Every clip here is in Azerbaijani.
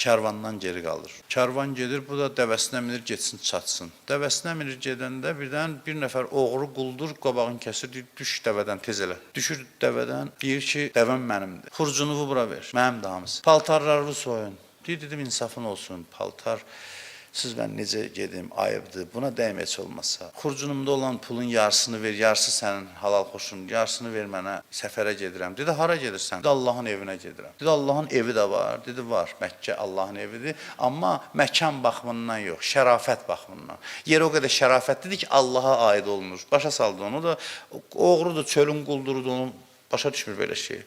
Kərvandan geri qalır. Kərvan gedir, bu da dəvəsinə minir, getsin, çatsın. Dəvəsinə minir gedəndə birdən bir nəfər oğru quldur qabağını kəsir, deyir, düş dəvədən tez elə. Düşür dəvədən, deyir ki, dəvəm mənimdir. Xurcunu bura ver, mənimdir hamısı. Paltarlarını soyun. Deyir, dedim insafın olsun, paltar. Siz mən necə gedim, ayıbdır, buna dəymə heç olmasa. Xurcunumda olan pulun yarısını ver, yarısı sənin halal xoşun, yarısını ver mənə, səfərə gedirəm. Dedi, hara gedirsən? Dedi, Allahın evinə gedirəm. Dedi, Allahın evi də var. Dedi, var. Məkkə Allahın evidir. Amma məkan baxımından yox, şərafət baxımından. Yer o qədər şərafətlidir ki, Allaha aid olunur. Başa saldı onu da. Oğrudur, çölün quldurudur, onu başa düşmür belə şey.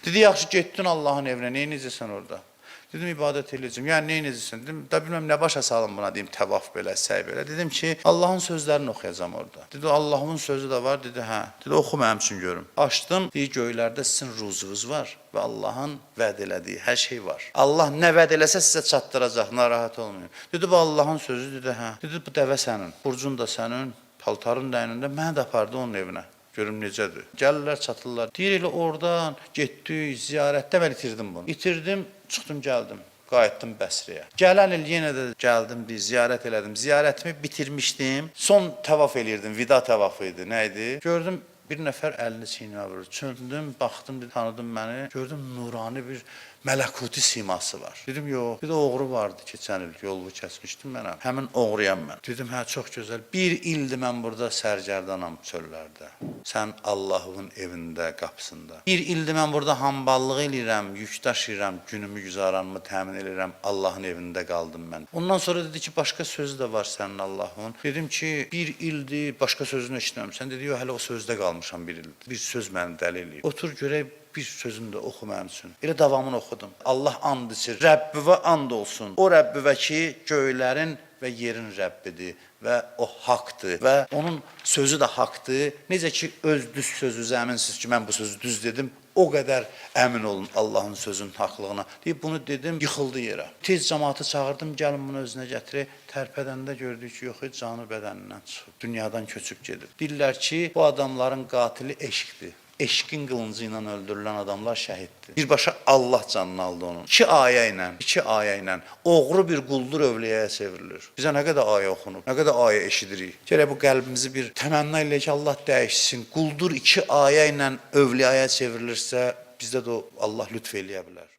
Dedi, yaxşı getdin Allahın evinə, nə edəcəksən orada? Dedim ibadət eləyəcəm. Yəni nə edəcəksən? Dedim, da bilməm nə başa salım buna deyim təvaf belə, səy belə. Dedim ki, Allahın sözlərini oxuyacam orada. Dedi Allahın sözü də var. Dedi hə. Dedi oxu mənim üçün görüm. Açdım, deyir göylərdə sizin ruzunuz var və Allahın vəd elədiyi hər şey var. Allah nə vəd eləsə sizə çatdıracaq, narahat olmayın. Dedi bu Allahın sözü, dedi hə. Dedi bu dəvə sənin, burcun da sənin, paltarın da əynində. Məni də apardı onun evinə. Görüm necədir. Gəlirlər, çatırlar. Deyir elə oradan getdik, ziyarətdə mən itirdim bunu. İtirdim, çıxdım gəldim. Qayıtdım Bəsrəyə. Gələn il yenə də gəldim, bir ziyarət elədim. Ziyarətimi bitirmişdim. Son təvaf eləyirdim, vida təvafı idi, nə idi? Gördüm bir nəfər əlini çiynimə vurur. Çöndüm, baxdım, bir tanıdım məni. Gördüm nurani bir mələkuti siması var. Dedim yox, bir də oğru vardı keçən il yolumu kəsmişdim mənə. Həmin oğruyam mən. Dedim hə çox gözəl. Bir ildir mən burada sərgərdanam çöllərdə. Sən Allahın evində, qapısında. Bir ildir mən burada hamballıq eləyirəm, yük daşıyıram, günümü, güzaranımı təmin eləyirəm. Allahın evində qaldım mən. Ondan sonra dedi ki, başqa sözü də var sənin Allahın. Dedim ki, bir ildir başqa sözünü eşitməmişsən. Dedi, yox, hələ o sözdə qalmışam bir ildir. Bir söz məni dəli eləyir. Otur görək bir sözünü də oxu mənim üçün. Elə davamını oxudum. Allah and içir. Rəbbivə and olsun. O Rəbbivə ki, göylərin və yerin Rəbbidir və o haqdır və onun sözü də haqdır. Necə ki öz düz sözünüzə əminsiniz ki, mən bu sözü düz dedim, o qədər əmin olun Allahın sözünün haqlığına. Deyib bunu dedim, yıxıldı yerə. Tez cəmaatı çağırdım, gəlin bunu özünə gətirək. Tərpədəndə gördük ki, yox, canı bədənindən çıxıb. Dünyadan köçüb gedib. Deyirlər ki, bu adamların qatili eşqdir. Eşqin qılıncı ilə öldürülən adamlar şəhiddir. Birbaşa Allah canını aldı onun. İki ayə ilə, iki ayə ilə oğru bir quldur övliyaya çevrilir. Bizə nə qədər ayə oxunub, nə qədər ayə eşidirik. Gərək bu qəlbimizi bir təmənna eləyək ki, Allah dəyişsin. Quldur iki ayə ilə övliyaya çevrilirsə, bizdə də o Allah lütf eləyə bilər.